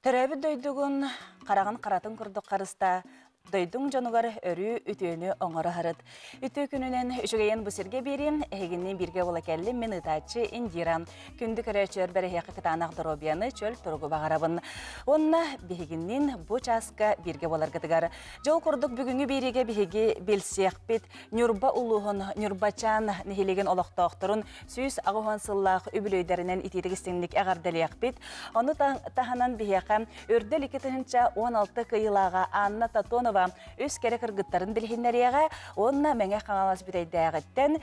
Төрөөбүт дойдугун хараҕын харатын курдук харыстаа, дойдуҥ дьонугар өрүү үтүөнү оҥоро сырыт. Үтүө күнүнэн үчүгэйин бу сиргэ биэриим, эһигинниин бииргэ буола кэллим мин ыытааччы Индира. Күндү көрөөччүлэр эһиэхэ кытаанах доруобуйаны, чөл туругу баҕарабын. Уонна биһигинниин бу чааска бииргэ буоларгытыгар. Дьол курдук бүгүҥҥү биэриигэ биһиги билсиэхпит Ньурба улууһун Ньурбачаан нэһилиэгин олохтоохторун 180 сыллаах үбүлүөйдэринэн итиитик истиҥник эҕэрдэлиэхпит. Ону таһынан биһиэхэ Үрдэл 2016 кыайыылааҕа Анна Тотонова үс кэрэ кыргыттарын билиһиннэриэҕэ уонна Мэҥэ Хаҥалас Бүтэйдээҕиттэн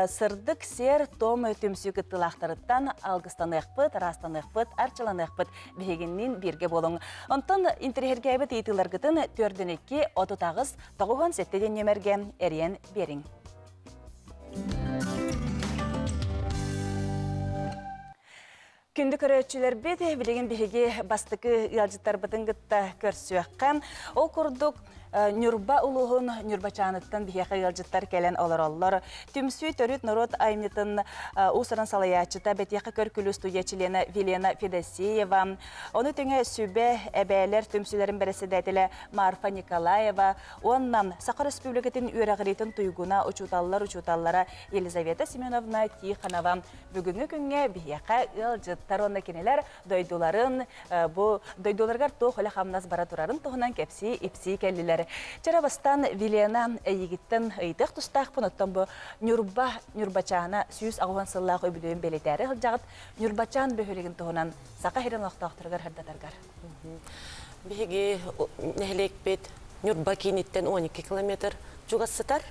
Сырдык сиэр том түмсүү кыттыылаахтарыттан алгыстаныахпыт, ыраастаныахпыт, арчыланыахпыт биһигинниин бииргэ буолуҥ. Онтон интэриэһиргээбит ыйытыыларгытын 4 2 38 97 диэн нүөмэргэ эрийэн биэриҥ. Күндү көрөөччүлэрбит, билигин биһиги бастакы ыалдьыттарбытын кытта көрсүөххэ. Ол курдук, Ньурба улууһун Ньурбачааныттан биһиэхэ ыалдьыттар кэлэн олороллор. Түмсүү төрүт норуот айымньытын уус-уран салайааччыта Бэтиэхэ көр-күлүү студия чилиэнэ Вилена Федосеева, ону тэҥэ Сүбэ эбээлэр түмсүүлэрин бэрэссэдээтэлэ Марфа Николаева, Уонна Саха Өрөспүүбүлүкэтин үөрэҕириитин туйгуна учууталлар учууталлара Елизавета Семеновна Тихонова бүгүҥҥү күҥҥэ биһиэхэ ыалдьыттар уонна кинилэр дойдуларын бу дойдуларыгар туох үлэ-хамнас бара турарын туһунан кэпсии-ипсии кэллилэр. Чара бастаан Вилена эйигиттэн ыйытыах тустаахпын, оттон бу Ньурба Ньурбачаана 180 сыллаах үбүлүөйүн бэлиэтээри сылдьаҕыт. Ньурбачаан бөһүөлэгин туһунан Саха сирин олохтоохторугар сырдатаргар. Биһиги нэһилиэкпит Ньурба кииниттэн 12 километр чугас сытар.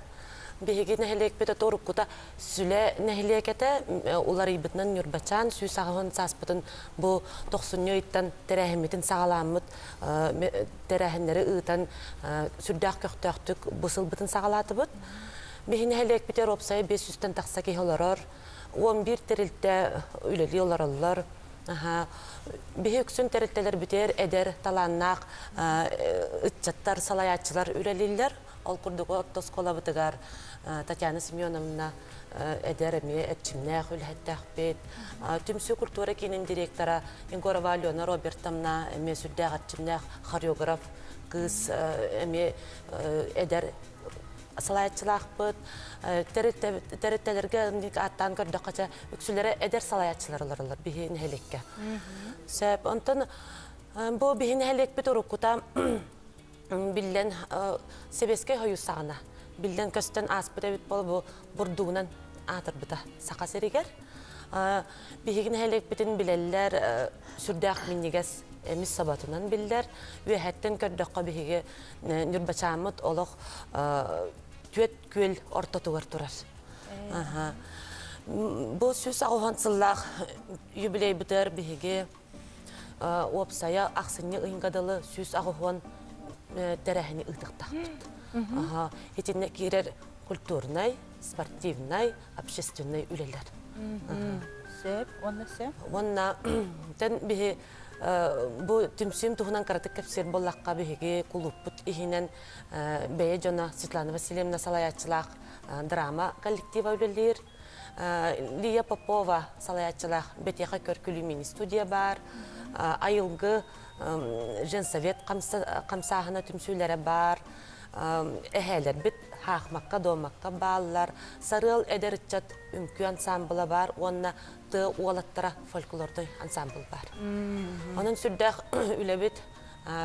Биһиги нэһилиэкпит ото уруккута Сүлэ нэһилиэкэтэ уларыйбытынан Ньурбачаан 180 сааспытын бу тохсунньу ыйтан тэрээһиммитин саҕалааммыт тэрээһиннэри ыытан сүрдээх көхтөөхтүк бу сылбытын саҕалаатыбыт. Биһи нэһилиэкпитигэр уопсайа 500-тэн тахса киһи олорор. 11 тэрилтэ үлэлии олороллор. Биһи үксүн тэрилтэлэрбитигэр эдэр, талааннаах ыччаттар, салайааччылар үлэлииллэр. Ол курдук орто оскуолабытыгар Татьяна Семеновна эдэр эмиэ эрчимнээх үлэһиттээхпит. Түмсүү культура киинин директора Егорова Алена Робертовна эмиэ сүрдээх эрчимнээх хореограф кыыс эмиэ эдэр салайааччылаахпыт. Тэрилтэлэргэ ааттаан көрдөххө, чэ, үксүлэрэ эдэр салайааччылар олороллор биһи нэһилиэккэ. Сөп. Онтон бу биһи нэһилиэкпит уруккута биллэн Сэбиэскэй Союз саҕана биллэн көстөн ааспыт эбит буол бу бурдугунан аатырбыта Саха сиригэр. Биһиги нэһилиэкпитин билэллэр сүрдээх минньигэс эмис соботунан биллэр. Үөһэттэн көрдөххө биһиги Ньурбачааммыт олох түөрт күөл ортотугар турар. Бу 180 сыллаах юбилейбытыгар биһиги уопсайа ахсынньы ыйга дылы 180 тэрээһини ыытыахтаахпыт. Итиннэ киирэр культурнай, спортивнай, общественнай үлэлэр. Сөп, уонна сөп. Уонна тэн биһи бу түмсүүм туһунан кыратык кэпсиир буоллахха биһиги кулууппут иһинэн бэйэ дьоно Светлана Васильевна салайааччылаах драма коллектива үлэлиир. Лия Попова салайааччылаах Бэтиэхэ көр-күлүү мини-студия баар. Айылгы женсовет хамсааһына түмсүүлэрэ баар. Эһээлэрбит хаахмакка, дуомакка бааллар. Сарыал эдэр ыччат үҥкүү ансаамбыла баар уонна тыа уолаттара фольклордой ансаамбыл баар. Онон сүрдээх үлэбит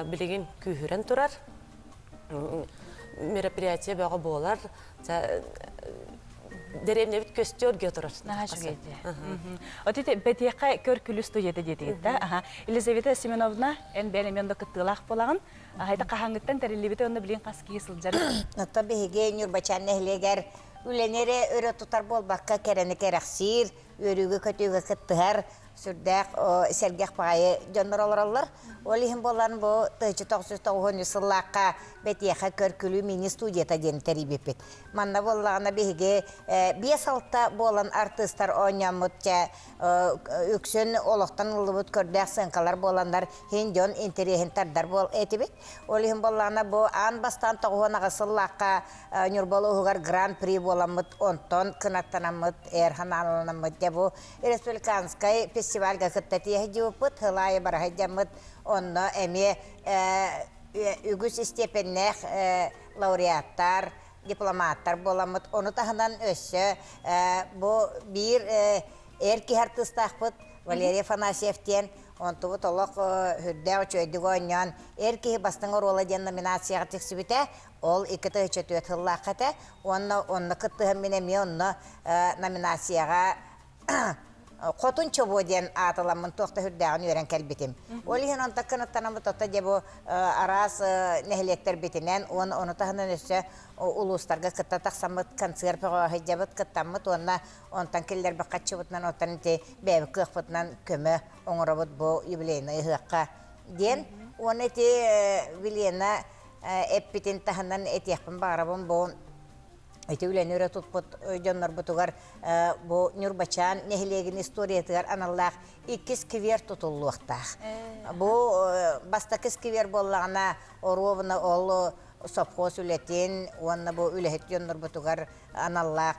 билигин күүһүрэн турар. Мероприятие бөҕө буолар. Дэриэбинэбит көстүөр турар. Наһаа үчүгэй Отите бэтиэхэ көр-күлүү студията диэтигит да. Аха. Елизавета Семеновна, эн бэйэн эмиэ онно кыттыылаах буолаҕын. Аһайда хаһааҥҥыттан тэриллибитэ онно билигин хас киһи сылдьар? Оттон биһиги Ньурбачаан нэһилиэгэр үлэни эрэ өрө тутар буолбакка кэрэни кэрэхсиир, үөрүүгэ-көтүүгэ кыттыһар сүрдээх сэргэх баҕайы дьоннор олороллор. Ол иһин буолан бу 1993 сыллаахха Бэтиэхэ көр-күлүү мини-студията диэн тэрийбиппит. Манна буоллаҕына биһиги 5-6 буолан артыыстар оонньооммут чэ үксүн олохтон ыллыбыт көрдөөх сыаҥкалар буоланнар иһин дьон интэриэһин тардар буол этибит. Ол иһин буоллаҕына бу аан бастаан 98 сыллаахха Ньурба улууһугар Гран-при буоламмыт, онтон кынаттанаммыт, эр ханааланаммыт дьэ бу республиканскай фестиваль. фестивальга кытта тиэһэ дьыбыппыт, сыл аайы бара сылдьаммыт, онно эмиэ үгүс истиэпэннээх лауреаттар, дипломаттар буоламмыт. Ону таһынан өссө бу биир эр киһи артыыстаахпыт Валерий Афанасьев диэн онтубут олох үрдээх үчүгэйдик оонньоон эр киһи бастыҥ оруола диэн номинацияҕа тиксибитэ. Ол 2004 сыллаахха этэ. Уонна онно кыттыһан мин эмиэ онно номинацияҕа Хотун Чобуо диэн аатыламмын туох да сүрдээҕин үөрэн кэлбитим. Ол иһин онтон кынаттанаммыт ото дьэ бу араас нэһилиэктэрбитинэн уонна ону таһынан өссө улуустарга кытта тахсаммыт концерт бөҕө сылдьабыт, кыттаммыт уонна онтон киллэрбит хаччыбытынан оттон ити бэйэбит кыахпытынан көмө оҥоробут бу юбилейнай ыһыахха диэн. Уонна ити Вилена эппитин таһынан этиэхпин баҕарабын бу ити үлэни өрө туппут дьоннорбутугар бу Ньурбачаан нэһилиэгин историятыгар аналлаах икки сквер тутуллуохтаах. Бу бастакы сквер буоллаҕына оруобуна ол совхоз үлэтин уонна бу үлэһит дьоннорбутугар аналлаах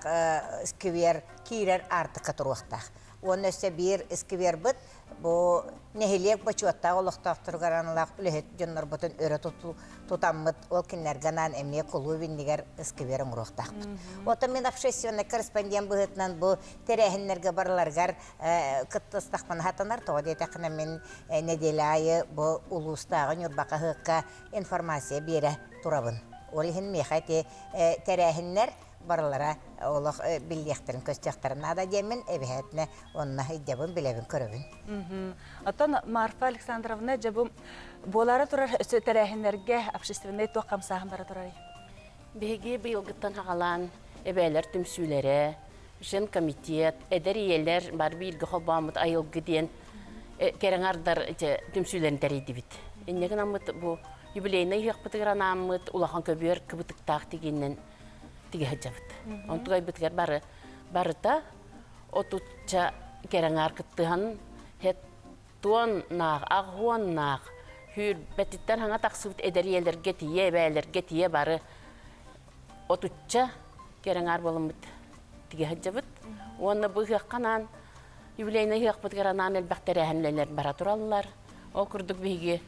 сквер киирэр аартыкка туруохтаах. Уонна өссө биир сквербыт бу нэһилиэк бочуоттаах олохтоохторугар аналлаах үлэһит дьоннорбутун өрө тутаммыт, ол кинилэргэ анаан эмиэ кулууп иннигэр сквер оҥоруохтаахпыт. Оттон мин общественнай корреспондент быһыытынан бу тэрээһиннэргэ барыларыгар кыттыстахпына сатанар. Тоҕо диэтэххинэ мин нэдиэлэ аайы бу улуустааҕы Ньурба хаһыакка информация биэрэ турабын. Ол иһин миэхэ ити тэрээһиннэр барылара олох биллиэхтэрин, көстүөхтэрин наада диэммин эбэһээтинэ онно ыйдабын, билэбин, көрөбүн. Оттон Марфа Александровна дьэ бу буолаары турар өссө тэрээһиннэргэ общественнай туох хамсааһын бара турарый? Биһиги быйылгыттан хаҕалаан эбээлэр түмсүүлэрэ, женкомитет, эдэр ийэлэр бары бииргэ холбооммут айылгы диэн кэрэҥардар түмсүүлэрин тэрийдибит. Инньэ гынаммыт бу юбилейнай ыһыахпытыгар анааммыт улахан көбүөр кыбытыктаах тигиинэн тигэ сылдьабыт. Онтугайбытыгар бары барыта отучча кэрэҥаар кыттыһан туоннаах, аҕуоннаах хүүрбэтиттэн хаҥа тахсыбыт эдэр ийэлэргэ тиийэ, эбээлэргэ тиийэ бары отучча кэрэҥаар буоламмыт тигэ сылдьабыт. Уонна бу ыһыахха анаан юбилейнай ыһыахпытыгар анаан элбэх тэрээһиннэр бара тураллар. Ол курдук биһиги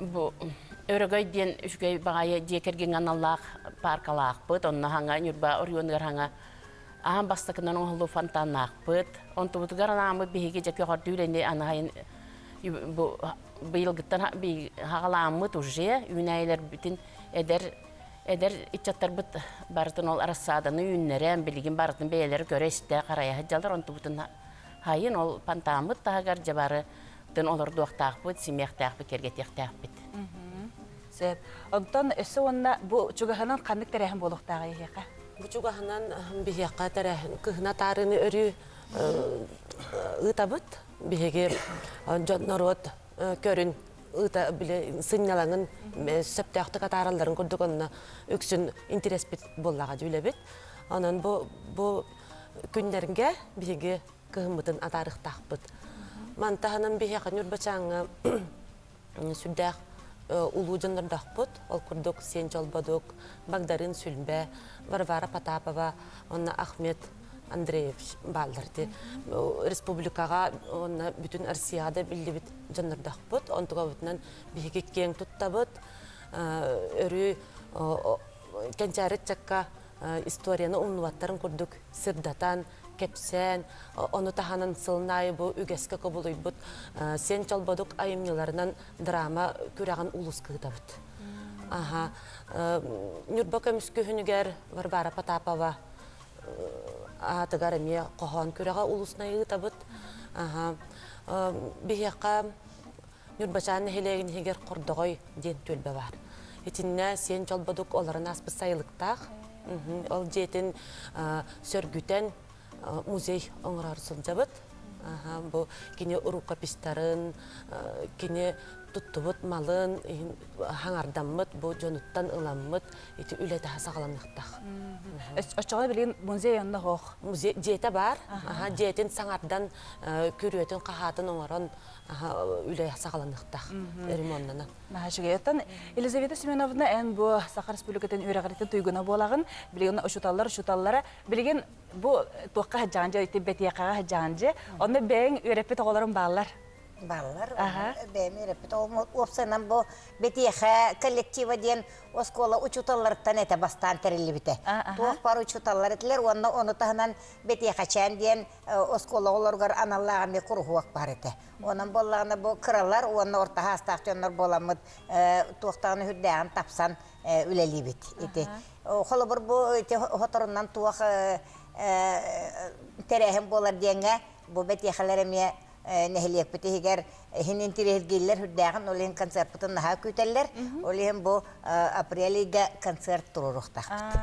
бу Өрөгөй диэн үчүгэй баҕайы дьиэ кэргэҥҥэ аналлаах пааркалаахпыт. Онно хаҥа Ньурба оройуонугар хаҥа аан бастакынан оҥоһуллуу фонтаннаахпыт. Онтубутугар анааммыт биһиги дьэ көҕөрдүү үлэни анаһайын бу быйылгыттан хаҕалааммыт уже үүнээйилэрбитин эдэр эдэр ыччаттарбыт барытын ол рассаданы үүннэрэн билигин барытын бэйэлэрэ көрө-истэ харайа сылдьаллар онтубутун хайын ол фонтаммыт таһыгар дьэ бары тын олордуохтаахпыт, симиэхтээхпит, кэргэтиэхтээхпит. Сөп. Онтон өссө уонна бу чугаһынан ханнык тэрээһин буолуохтааҕый эһиэхэ? Бу чугаһынан биһиэхэ тэрээһин кыһына таарыыны өрүү ыытабыт. Биһиги дьон норуот көрүн ыыта били сынньалаҥын сөптөөхтүк атааралларын курдук онно үксүн интэриэспит буоллаҕа дьүүлэбит. Онон бу бу күннэргэ биһиги кыһыммытын атаарыахтаахпыт. Мантаһынан биһиэхэ Ньурбачааҥҥа сүрдээх улуу дьоннордоохпут. Ол курдук Сиэн Чолбодук, Багдарыын Сүлбэ, Варвара Потапова уонна Ахмед Андреевич бааллар. Республикаҕа уонна бүтүн Россияҕа да биллибит дьоннордоохпут. Онтугабытынан биһиги киэҥ туттабыт. Өрүү кэнчээри ыччакка историяны умнубаттарын курдук сырдатан, кэпсээн, ону таһынан сылын аайы бу үгэскэ кубулуйбут Сиэн Чолбодук айымньыларынан драма күрэҕин улууска ыытабыт. Аха. Ньурба көмүс күһүнүгэр Варвара Потапова аатыгар эмиэ хоһоон күрэҕэ улуснай ыытабыт. Аха. Биһиэхэ Ньурбачаан нэһилиэгин иһигэр Хордоҕой диэн түөлбэ баар. Итиннэ Сиэн Чолбодук олорон ааспыт сайылыктаах. Ол дьиэтин сөргүтэн музей оҥороору сылдьабыт. Бу кини рукописьтарын, кини туттубут малын хаҥардаммыт бу дьонуттан ыламмыт ити үлэтэ саҕаланыахтаах. Оччоҕо билигин музей онно суох. Музей дьиэтэ баар. Аха дьиэтин саҥардан күрүөтүн хаһаатын оҥорон үлэ саҕаланыахтаах ремоннанан. Наһаа үчүгэй. Оттон Елизавета Семеновна эн бу Саха Республикатын үөрэҕириттэн туйгуна буолаҕын. Билигин учууталлар учууталлара билигин бу туохха сылдьаҕын дьэ ити бэтиэхэҕэ сылдьаҕын дьэ. Онно бэйэҥ үөрэппит оҕолорум бааллар. Бааллар. Бэйэм үөрэппит оҕом уопсайынан бу бэтиэхэ коллектива диэн оскуола учууталларыттан этэ бастаан тэриллибитэ. Туох баар учууталлар этилэр уонна ону таһынан бэтиэхэчээн диэн оскуола оҕолоругар аналлаах эмиэ куруһуок баар этэ. Онон буоллаҕына бу кыралар уонна орто саастаах дьоннор буоламмыт туохтаҕын үрдээҕин тапсан үлэлиибит. Ити холобур бу ити хоторунан туох тэрээһин буолар диэҥҥэ бу бэтиэхэлэр эмиэ нэһилиэкпит иһигэр иһин интириэһиргииллэр үрдээҕин ол иһин концертпытын наһаа күүтэллэр. Ол иһин бу апрель ыйга концерт туруоруохтаахпыт.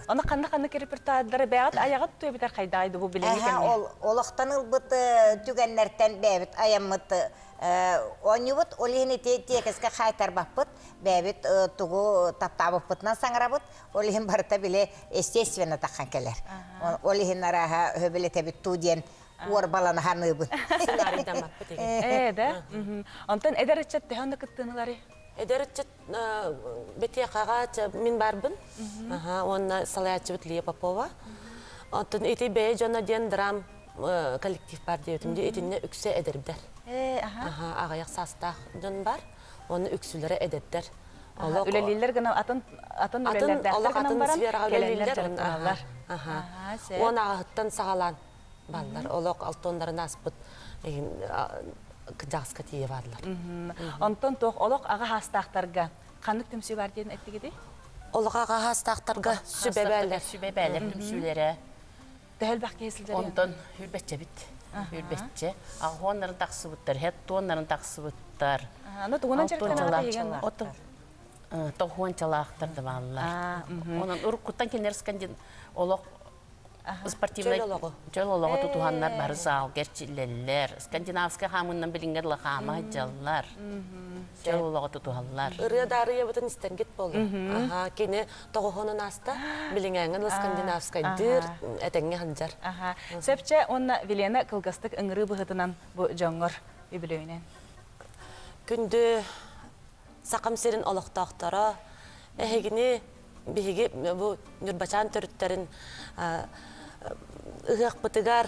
Ону ханна-ханнык репертуардары бэйэҕит айаҕыт туйбутар хайдаай бу билиҥҥи кэмҥэ? Ол олохтон ылбыт түгэннэртэн бэйэбит айаммыт оонньуубут. Ол иһин ити тиэкискэ хаайтарбаппыт. Бэйэбит тугу таптаабыппытынан саҥарабыт. Ол иһин барыта били естественно таххан кэлэр. Ол иһин арааһа өбүлэтэбит туу диэн уорбалана саныыбын. Сценарийдаммаппыт Ээ да. Онтон эдэр ыччат төһө онно кыттыыныларый? Эдэр ыччат бэтиэхэҕэ мин барбын. Уонна салайааччыбыт Лия Попова. Оттон ити бэйэ дьоно диэн драм коллектив бар диэбитим дии. Итиннэ үксэ эдэрдэр. Аҕыйах саастаах дьон бар. Уонна үксүлэрэ эдэрдэр. Үлэлииллэр гына атын атын үлэлэрдээхтэр гынан баран кэлэннэр дьарыктаналлар. Уон аҕаһыттан саҕалаан бааллар. Олох алтоннарын ааспыт кырдьаҕаска тиийэ бааллар. Онтон туох олох аҕа хаастаахтарга ханнык түмсүү бар диэн эттигитий? Олох аҕа хаастаахтарга сүбэ бээлэр. Сүбэ бээлэр түмсүүлэрэ. Төһө элбэх киһи сылдьар? Онтон хүрбэччэбит. Хүрбэччэ. Аҕыһуоннарын тахсыбыттар, хеттуоннарын тахсыбыттар. Аны тугунан дьарыктанаҕыт Оту тоһуончалаахтар да бааллар. Онон уруккуттан кинилэр скандин олох спортивнай чөл олоҕу тутуһаннар бары саалга эрчиллэллэр. Скандинавскай хаамыынан билиҥҥэ дылы хаама сылдьаллар. Чөл олоҕу тутуһаллар. Ырыа даарыйабытын истэргит буолла. Аха, кини тоҕоһунан ааста. Билиҥээҥҥэ дылы скандинавскайдыыр этэҥҥэ сылдьар. Аха. Сөпчэ уонна Вилена кылгастык ыҥырыы быһыытынан бу дьоҥҥор үбүлүөйүнэн. Күндү Сахам сирин олохтоохторо, эһигини биһиги бу Ньурбачаан төрүттэрин ыһыахпытыгар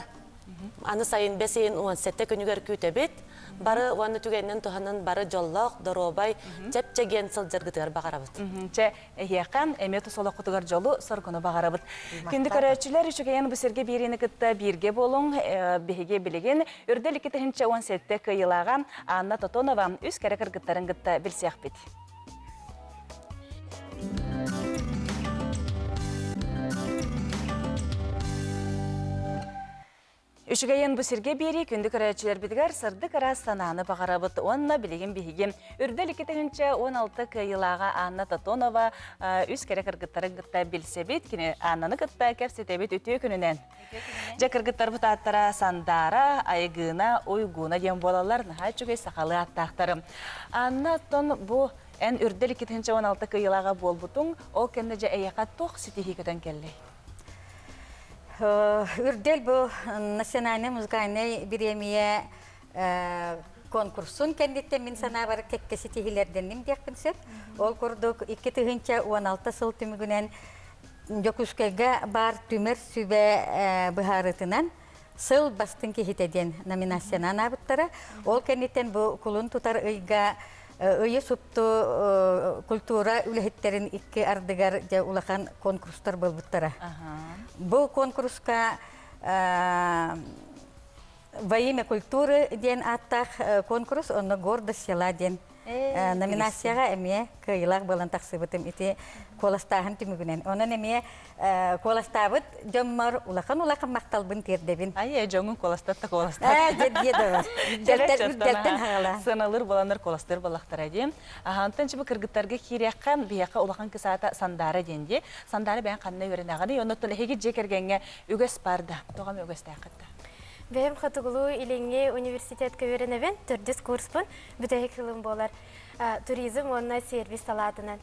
аны сайын бэс ыйын 17 күнүгэр күүтэбит. Бары уонна түгэнинэн туһанан бары дьоллоох, доруобай, чэп-чэгиэн сылдьаргытыгар баҕарабыт. Чэ, эһиэхэ эмиэ тус олоххутугар дьолу, соргуну баҕарабыт. Күндү көрөөччүлэр, үчүгэйин бу сиргэ биэриини кытта бииргэ буолуҥ. Биһиги билигин Үрдэл 2017 кыайыылааҕа Анна Тотонова үс кэрэ кыргыттарын кытта билсиэхпит. Үчүгэйин бу сиргэ биэрии күндү көрөөччүлэрбитигэр сырдык ыраас санааны баҕарабыт уонна билигин биһиги Үрдэл 2016 кыайыылааҕа Анна Тотонова үс кэрэ кыргыттарын кытта билсэбит. Кини Аннаны кытта кэпсэтэбит үтүө күнүнэн. Дьэ кыргыттарбыт ааттара Сандаара, Айгыына, Уйгуна диэн буолаллар. Наһаа үчүгэй сахалыы ааттаахтарым. Анна, оттон бу эн Үрдэл 2016 кыайыылааҕа буолбутуҥ, ол кэннэ дьэ эйиэхэ туох ситиһии көтөн кэллэй? Үрдэл бу национальнай музыкальнай бириэмийэ конкурсун кэнниттэн мин санаабар кэккэ ситиһиилэрдэнним диэхпин сөп. Ол курдук 2016 сыл түмүгүнэн Дьокуускайга баар түмэр сүбэ быһаарыытынан Сыл бастыҥ киһитэ диэн номинацияны анаабыттара. Ол кэнниттэн бу кулун тутар ыйга ыйы супту культура үлэһиттэрин икки ардыгар дьэ улахан конкурстар буолбуттара. Бу конкурска Во имя культуры диэн ааттаах конкурс, онно «Гордость села» диэн номинацияҕа эмиэ кыайыылаах буолан тахсыбытым ити куоластааһын түмүгүнэн. Онон эмиэ куоластаабыт дьоммор улахан-улахан махталбын тиэрдэбин. Айе, дьоҥун куоластатта куоластат. Дьэ да Үрдэлтэн хаҕала. Сыаналыыр буоланнар куоластыыр буоллахтара дии. Аһаантан чыбы кыргыттарга киириэххэ, биһиэхэ улахан кысаата Сандаара диэн дии. Сандаара бэйэн ханна үөрэнэҕиний? Оннуттан эһиги дьиэ кэргэҥҥэ үгэс бар да, тоҕо эмэ үгэстээххит да? Бэйэм Хотугулуу-Илиҥҥи университетка үөрэнэбин, төрдүс курспун, бүтэһик сылым буолар. Туризм уонна сервис салаатынан.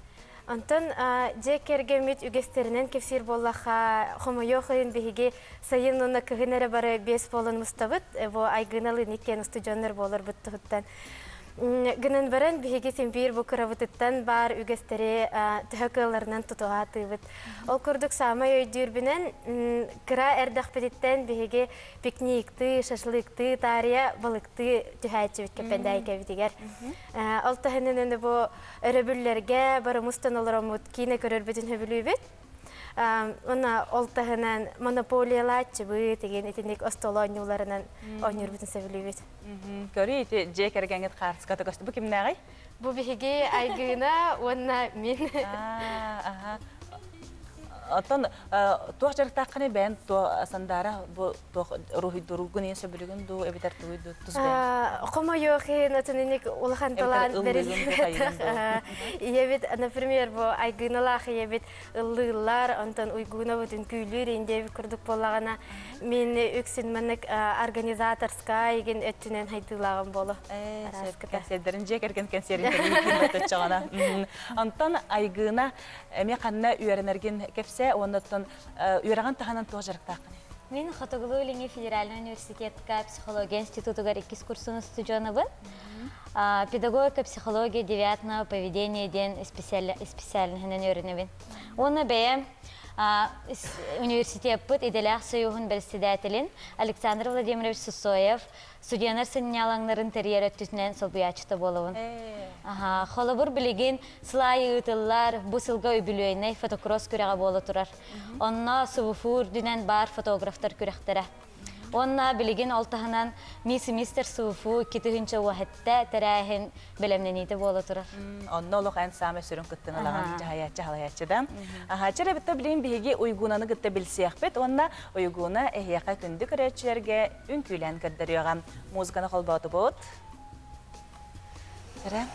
Онтон дьиэ кэргэммит үгэстэринэн кэпсиир буоллахха, хомойуох иһин биһиги сайын уонна кыһын эрэ бары биэс буолан мустабыт. Бу Айгыналыын иккиэн устудьуоннар буоларбыт туһуттан. Гынан баран биһиги син биир бу кырабытыттан баар үгэстэри төһө кыалларынан тутуһа сатыыбыт. Ол курдук саамай өйдүүрбүнэн кыра эрдэхпититтэн биһиги пикниктыы, шашлыктыы, таарыйа балыктыы түһээччибит Кэппэндээйкэбитигэр. Ол таһынан аны бу өрөбүллэргэ бары мустан олороммут киинэ көрөрбүтүн сөбүлүүбүт. Уонна ол таһынан монополиялааччыбыт игин итинник остуол оонньууларынан оонньуурбутун сөбүлүүбүт. Көрүй ити дьиэ кэргэҥҥит хаартыската көстө. Бу кимнээҕий? Бу биһиги Айгыына уонна мин. Аха. Оттон туох дьарыктааххыный бэйэн туох Сандаара бу туох уруһуйдуургун иһин сөбүлүгүн дуу эбэтэр тугуй дуу тус бэйэҥ? Хомойуох иһин отун улахан талаан бэриллибэтэх. Ийэбит, например, бу Айгыыналаах ийэбит ыллыыллар, онтон Уйгуунабыт үҥкүүлүүр индиэбит курдук буоллаҕына, мин үксүн маннык организаторскай игин өттүнэн хайдыылааҕым буолуо. Кэнсиэрдэрин дьиэ кэргэн кэнсиэрин тэрийбит Онтон Айгыына эмиэ ханна үөрэнэргин кэпсээ уонна оттон үөрэҕин таһынан туох дьарыктааххыный? Мин Хотугулуу-Илиҥҥи федеральнай университетка психология институтугар иккис курсун устудьуонабын. Педагогика, психология девиантного поведения диэн специальноһынан үөрэнэбин. Уонна бэйэм университеппыт идэлээх союһун бэрэссэдээтэлин Александр Владимирович Сусоев студеннар сынньалаҥнарын тэрийэр өттүтүнэн солбуйааччыта буолабын. Холобур, билигин сыл аайы ыытыллар бу сылга үбүлүөйнэй фотокросс күрэҕэ буола турар. Онно СВФУ үрдүнэн баар фотографтар күрэхтэрэ. Уонна билигин ол таһынан Мисс и мистер СВФУ 2017 тэрээһин бэлэмнэниитэ буола турар. Онно олох эн саамай сүрүн кыттыны ылаҕын дьаһайааччы халайааччы да. Аха, чэ эбитэ билигин биһиги Уйгунаны кытта билсиэхпит уонна Уйгуна эһиэхэ күндү көрөөччүлэргэ үҥкүүлээн көрдөрүөҕэ. Музыканы холбоотубут. Эрэ.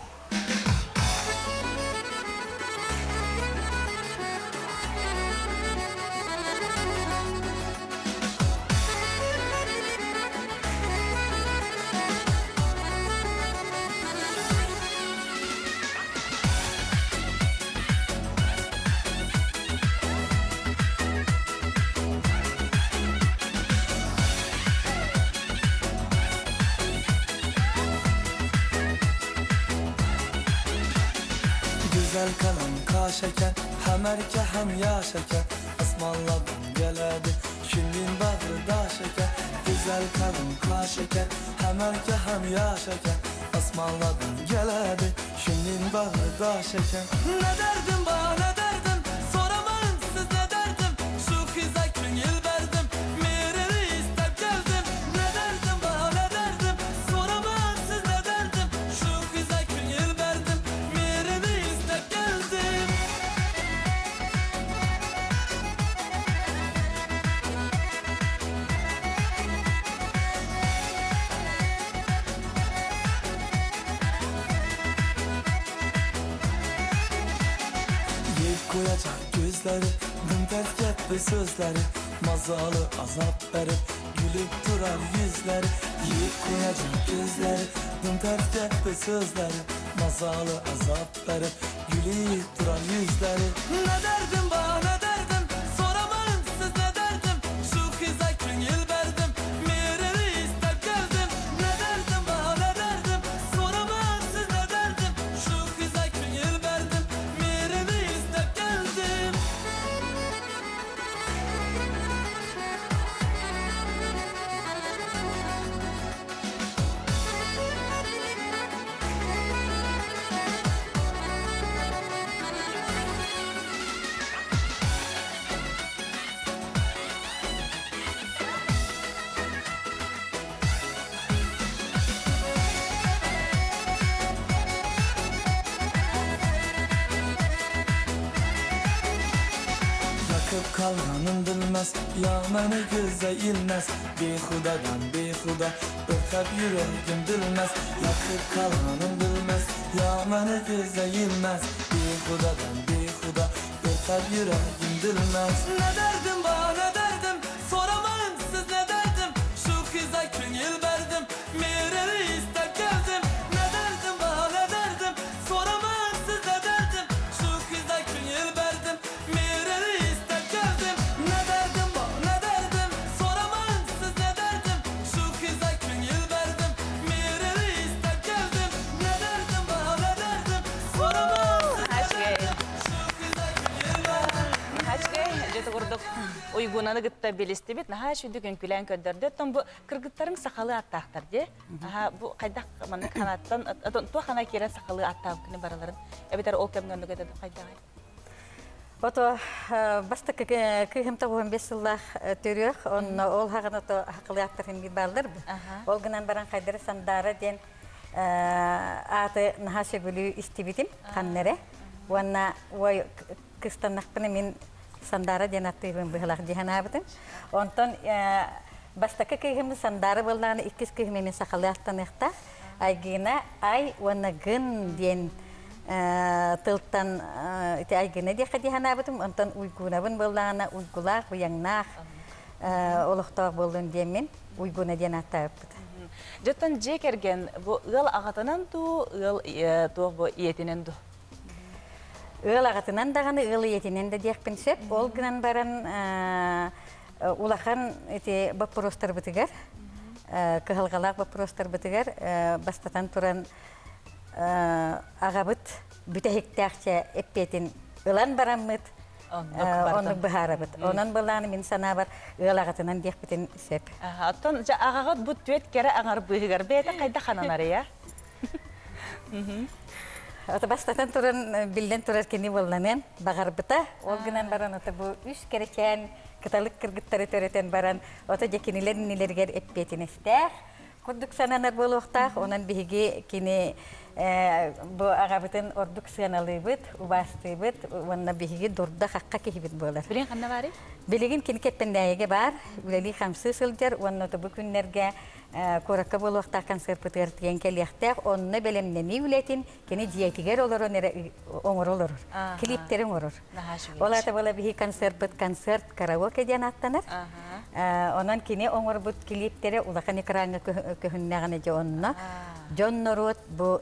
Güzel kalem kaş eken Hem erke hem yaş eken Osmanlı'dan geledi Kimin bağrı daş eken Güzel kalem kaş eken Hem erke hem yaş eken Osmanlı'dan geledi Kimin bağrı daş eken Ne derdim bana ne derdim Soramayın siz ne derdim Şu kıza köngül verdim Mirini istep geldim Ne derdim bana ne derdim Soramayın siz ne derdim Şu kıza köngül verdim Mirini istep geldim Yeyip koyacak gözleri Dım ters ketdi sözleri Mazalı azap berip Gülüp durar yüzleri Yeyip koyacak gözleri Dım ters ketdi sözleri Mazalı azap berip Gülüp durar yüzleri Ne derdim bana ne derdim Soramayın siz ne derdim Şu kıza köngül verdim Mirini istep geldim Ne derdim bana ne derdim Soramayın siz ne derdim Şu kıza köngül verdim Mirini istep geldim Yakıp kalganın bilmez Ya meni göze ilmez Behudadan behuda Örtep yüreğim bilmez Yakıp kalganın bilmez Ya meni göze ilmez Behudadan behuda Örtep yüreğim bilmez Ne derdim bana ne derdim Soramayın siz ne derdim Şu kıza. Уйгунаны кытта билистибит. Наһаа үчүгдүк үҥкүүлээн көрдөрдө. Оттон бу кыргыттарыҥ сахалыы ааттаахтар дии. Аха, бу хайдах маннык ханааттан, туох хана киирэн сахалыы ааттаабыккыны барыларын? Эбэтэр ол кэмҥэ оннук этэ хайдаҕый? Ото бастакы кыыһым 95 сыллаах төрүөх, онно ол хаҕын ото хакылыы ааттарын биир бааллар бу. Ол гынан баран хайдары Сандаара диэн ааты наһаа сөбүлүү истибитим ханна эрэ. Уонна ой кыстаннахпына мин Сандаара диэн аттыыбын быһылах дии санаабытым. Онтон бастакы кыыһым Сандаара буоллаҕына иккис кыыһым эмиэ сахалыы аттаныахтаах. Айгына Ай уонна Гын диэн тылтан ити Айгына диэххэ дии санаабытым. Онтон Уйгунабын буоллаҕына Уйгулаах, Уйаҥнаах олохтоох буоллун диэммин Уйгуна диэн ааттаабыппыт. Дьоттон дьиэ кэргэн бу ыал аҕатынан дуу, ыал туох бу ийэтинэн дуу? Ыал аҕатынан даҕаны, ыал ийэтинэн да диэхпин сөп. Ол гынан баран улахан ити боппуруостарбытыгар, кыһалҕалаах боппуруостарбытыгар бастатан туран аҕабыт бүтэһиктээхчэ эппиэтин ылан бараммыт оннук быһаарабыт. Онон былааны мин санаабар ыал аҕатынан диэхпитин сөп. Оттон дьэ аҕаҕыт бу түөт кэрэ аҥар быыһыгар бэйэтэ хайдах хананарый, Ото бастатан туран биллэн турар кини буолланыан баҕарбыта. Ол гынан баран ото бу үс кэрэчээн кыталык кыргыттары төрөтөн баран ото дьэ кинилэр иннилэригэр эппиэтинэстээх курдук сананар буолуохтаах. Онон биһиги кини бу аҕабытын ордук сыаналыыбыт, убаастыыбыт уонна биһиги дурда-хахха киһибит буолар. Билигин ханна баарый? Билигин кини Кэппэндээйигэ баар, үлэлии-хамсыы сылдьар уонна бу күннэргэ куоракка буолуохтаах концерпытыгар тиийэн кэлиэхтээх. Онно бэлэмнэнии үлэтин кини дьиэтигэр олорон эрэ оҥоро олорор. Клиптэри оҥорор. Ол аата буола биһи концерпыт концерт караоке диэн ааттанар. Онон кини оҥорбут клиптэрэ улахан экраҥҥа көһүннэҕинэ дьэ онно дьон норуот бу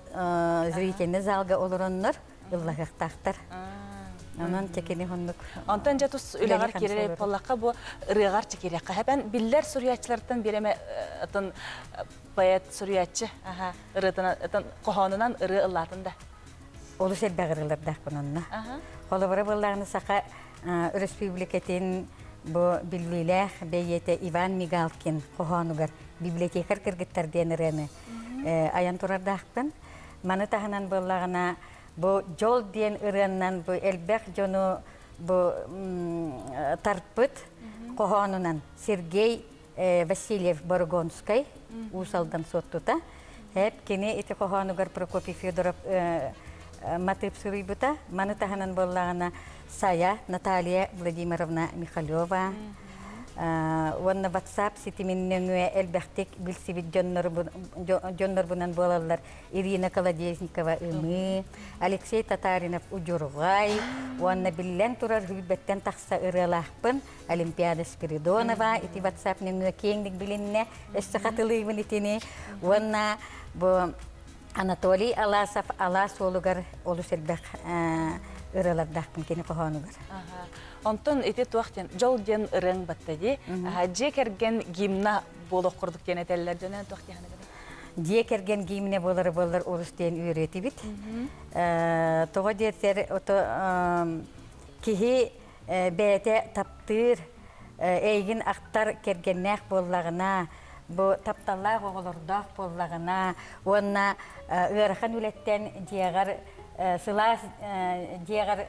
зрительный залга олороннор ыллаһыахтаахтар. Онон кини оннук. Онтон дьэ тус үлэҕэр киирэр буоллахха бу ырыаҕар чекириэххэ хэпэн биллэр суруйааччылартан биир атын поэт суруйааччы ырыатынан хоһоонунан ырыа ыллаатын да. Олус элбэх ырыалардаахпын онно. Холобура буоллаҕына Саха Өрөспүүбүлүкэтин бу биллиилээх бэйиэтэ Иван Мигалкин хоһоонугар библиотекарь кыргыттар диэн ырыаны айан турардаахпын. Маны таһынан буоллаҕына бу дьол диэн ырыаннан бу элбэх дьону бу тарпыт хоһоонунан Сергей Васильев Борогонскай Уус Алдан суоттута. Эп кини ити хоһоонугар Прокопий Федоров матыып суруйбута. Маны таһынан буоллаҕына Сая Наталья Владимировна Михалева уонна WhatsApp ситимин нөҥүө элбэхтик билсибит дьоннорбунан буолаллар Ирина Колодезникова-Ымыы, Алексей Татаринов-Удьурҕай уонна биллэн турар Хүлбэттэн тахса ырыалаахпын Олимпиада Спиридонова ити WhatsApp нөҥүө киэҥник билиннэ, өссө хатылыыбын итини уонна бу Анатолий Аласов Алаас уолугар олус элбэх ырыалардаахпын кини хоһоонугар. Онтон ити туох диэн дьол диэн ырыаҥ батта дии. Дьиэ кэргэн гимна буолуох курдук диэн этэллэр дьонон туох диэн Дьиэ кэргэн гимнэ буолары буоллар олус диэн үөрүөтүбүт. Тоҕо диэтэр ото киһи бэйэтэ таптыыр, эйигин ахтар кэргэннээх буоллаҕына, бу тапталлаах оҕолордоох буоллаҕына уонна ыарахан үлэттэн дьиэҕэр сылаас дьиэҕэр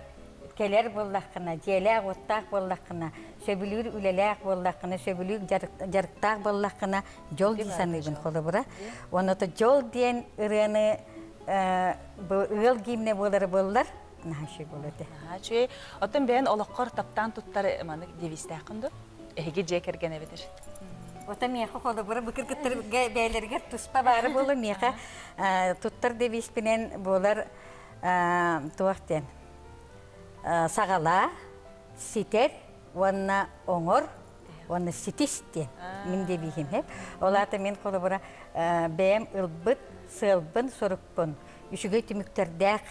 кэлэр буоллаххына, дьиэлээх-уоттаах буоллаххына, сөбүлүүр үлэлээх буоллаххына, сөбүлүүр дьарыктаах буоллаххына, дьол дии саныыбын холобура. Уонна дьол диэн ырыаны бу ыал гимнэ буолара буоллар, наһаа үчүгэй буолуо этэ. Наһаа үчүгэй. Оттон бэйэн олоххор таптаан туттар маннык девизтээххин дуо? Эһиги дьиэ кэргэн эбэтэр. Ота миэхэ холобура бу кыргыттарга бэйэлэригэр туспа баара буолуо миэхэ туттар девизпинэн буолар туох диэн саҕалаа, ситэр уонна оҥор уонна ситис диэн мин девиһим Ол аата мин холобура бэйэм ылбыт сыалбын, сорукпун үчүгэй түмүктэрдээх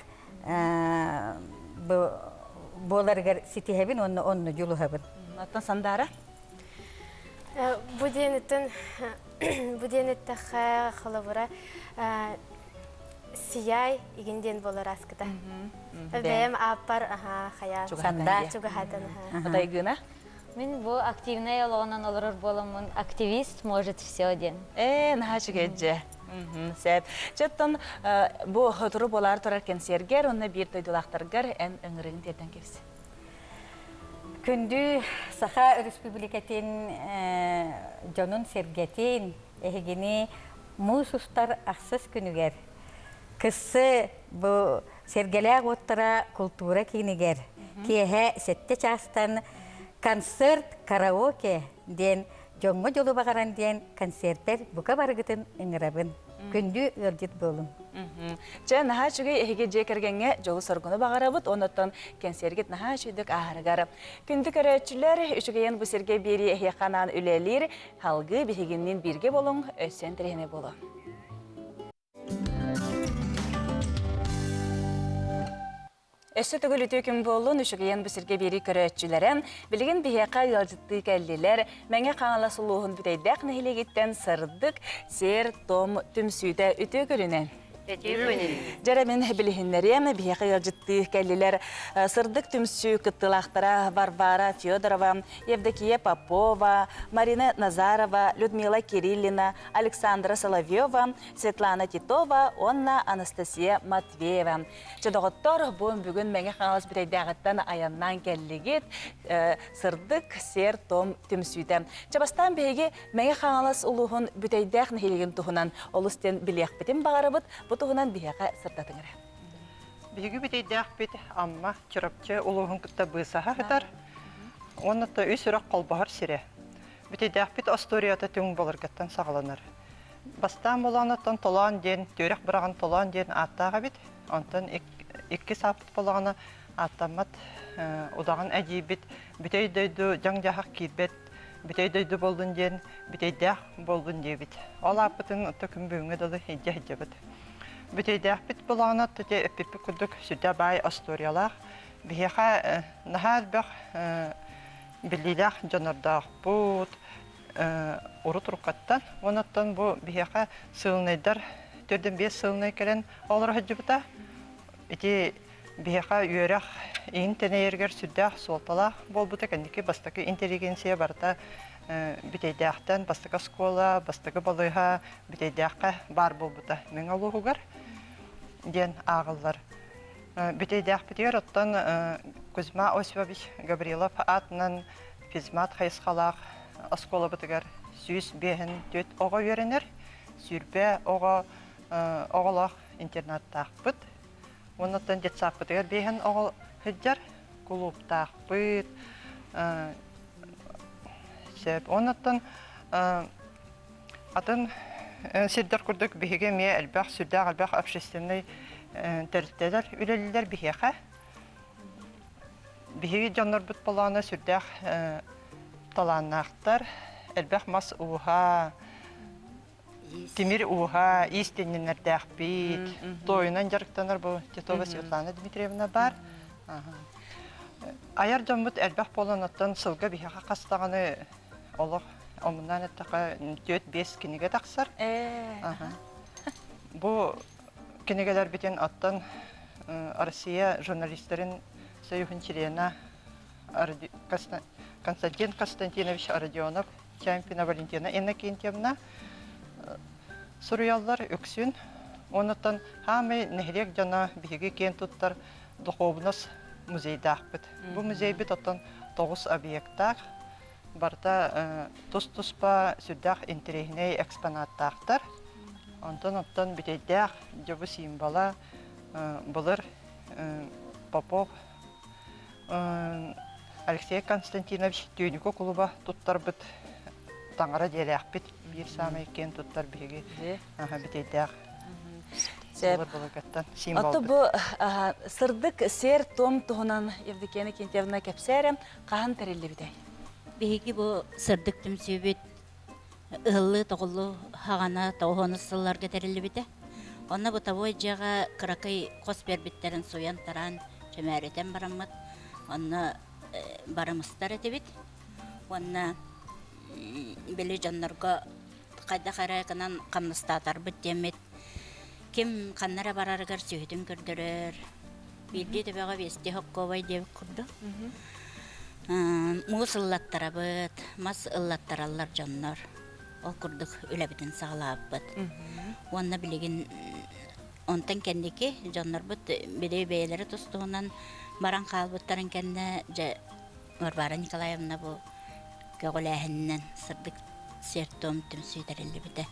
буоларыгар ситиһэбин уонна онно дьулуһабын. Оттон Сандаара? Бу диэн бу диэн эттэххэ холобура сияй игин диэн буолар аскыта. Бэйэм ааппар аха хайа Сандаа чугаһатан Тайгына? Мин бу активнай олоҕунан олорор буоламмын активист может все диэн. Ээ, наһаа үчүгэй дьэ. Сөп. Чэ, оттон бу сотору буолаары турар кэнсиэргэр уонна биир дойдулаахтаргар эн ыҥырыыҥ тиэрдэн кэбис. Күндү Саха Өрөспүүбүлүкэтин дьонун-сэргэтин эһигини муус устар ахсыс күнүгэр кыссы бу Сэргэлээх уоттара култуура киинигэр киэһэ сэттэ чаастан концерт караоке диэн дьоҥҥо дьолу баҕаран диэн концертэр бука барыгытын ыҥырабын. Күндү ыалдьыт буолуҥ. Чэ, наһаа үчүгэй эһиги дьиэ кэргэҥҥэ дьолу-соргуну баҕарабыт, оннуттан кэнсиэргит наһаа үчүгэйдик ааһарыгар. Күндү көрөөччүлэр, үчүгэйин бу сиргэ биэрии эһиэхэ анаан үлэлиир, салгыы биһигинниин бииргэ буолуҥ, өссө интэриэһинэй буолуо. Өссө төгүл үтүө күн буоллун, үчүгэйэн бу сиргэ биэрии көрөөччүлэрэ. Билигин биһиэхэ ыалдьыттыы кэллилэр. Мэҥэ Хаҥалас улууһун Бүтэйдээх нэһилиэгиттэн сырдык, сиэр-туом түмсүүтэ үтүө күнүнэн. Үтүө күнүн. Дьэрэ мин билиһиннэриэм, биһиэхэ ыалдьыттыы кэллилэр. Сырдык түмсүү кыттыылаахтара Варвара Федорова, Евдокия Попова, Марина Назарова, Людмила Кириллина, Александра Соловьева, Светлана Титова уонна Анастасия Матвеева. Чэ, доҕоттор, бу бүгүн Мэҥэ Хаҥалас Бүтэйдээҕиттэн айаннаан кэллигит. Сырдык, сиэр-туом түмсүүтэ. Чэ, бастаан биһиги Мэҥэ Хаҥалас улууһун Бүтэйдээх нэһилиэгин туһунан олус диэн билиэхпитин баҕарабыт. Бу туһунан биһиэхэ сырдатыҥ эрэ. Биһиги Бүтэйдээхпит Амма, Чурапчы улууһун кытта быысаһа сытар. Уонна үс үрэх холбоһор сирэ. Бүтэйдээхпит остуоруйата түҥ былыргыттан саҕаланар. Бастаан болооноттон Толоон диэн, түөрэх быраҕан Толоон диэн ааттаах эбит. Онтон иккис ааппыт буоллаҕына ааттаммат удаҕан эдьиийбит бүтэй дойду дьаҥ-дьаһах киирбэт бүтэй дойду буоллун диэн бүтэйдээх буоллун диэбит. Ол ааппытын отто күн бүгүҥҥэ дылы илдьэ сылдьабыт. Бүтэйдээхпит болооно ити эппиппит курдук сүрдээх баай остуоруйалаах. Биһиэхэ наһаа элбэх биллиилээх дьоннордоохпут, урут уруккаттан. Онон бу биһиэхэ сыылынайдар төрдүн биэс сыылынай кэлэн олоро сылдьыбыта. Ити биһиэхэ үөрэх иһин тэнийэригэр сүрдээх суолталаах буолбута. Кэнники бастакы интеллигенция барыта Бүтэйдээхтэн бастакы оскуола, бастакы балыыһа Бүтэйдээххэ баар буолбута Мэҥэ улууһугар диэн ааҕыллар. Бүтэйдээхпитигэр оттон Кузьма Осипович Гаврилов аатынан физмат хайысхалаах оскуолабытыгар 154 оҕо үөрэнэр, 20 оҕо оҕолоох интернаттаахпыт. Уонна детсадпытыгар биэһэн оҕо сылдьар, кулууптаахпыт. Сөп. Оннуттан атын сирдэр курдук биһиги эмиэ элбэх, сүрдээх элбэх общественнай тэрилтэлэр үлэлииллэр биһиэхэ. Биһиги дьоннорбут болооно сүрдээх талааннаахтар, элбэх мас ууһа, тимир ууһа, иистэнньэннэрдээхпит, туойунан дьарыктанар бу Титова Светлана Дмитриевна баар. Айар дьоммут элбэх буолан оттон сылга биһиэхэ хас даҕаны олох омуннаан эттэххэ түөрт-биэс кинигэ тахсар. Бу кинигэлэрбитин оттон Россия журналистарын союһун члена Константин Константинович Родионов, Чампина Валентина Иннокентьевна суруйаллар үксүн. Онуттан хаамай нэһилиэк дьоно биһиги киэн туттар духуобунас музейдаахпыт. Бу музейбит оттон тоҕус объектаах, барыта тус-туспа сүрдээх интэриэһинэй экспонаттаахтар. Онтон оттон бүтэйдээх дьобу символа былыр Попов Алексей Константинович Түүнүкү кулуба туттарбыт таҥара дьиэлээхпит биир саамай киэн туттар биһиги бүтэйдээх Ото бу сырдык сиэр-туом туһунан Евдокия Иннокентьевна кэпсээрэ хаһан тэриллибитэй? Биһиги бу сырдык түмсүүбүт ыһыллыы-тоҕуллуу хаҕана тоҕуһуонус сылларга тэриллибитэ. Онно бытовой дьиэҕэ кыракый хос биэрбиттэрин суйан-тараан, чөмөөрүтэн бараммыт, онно барымыстар этибит. Уонна били дьоннорго хайдах эрэ гынан хамнастаатарбыт диэммит, ким ханна эрэ барарыгар сүөһүтүн көрдөрөр, биирдии төбөҕө биэстии хоккуобай диэбит курдук. Муус ыллаттарабыт, мас ыллаттараллар дьоннор. Ол курдук үлэбитин саҕалаабыппыт. Уонна билигин онтон кэнники дьоннорбут били бэйэлэрэ тус-туһунан баран хаалбыттарын кэннэ дьэ Варвара Николаевна бу көҕүлээһининэн сырдык сиэр-туом түмсүү тэриллибитэ.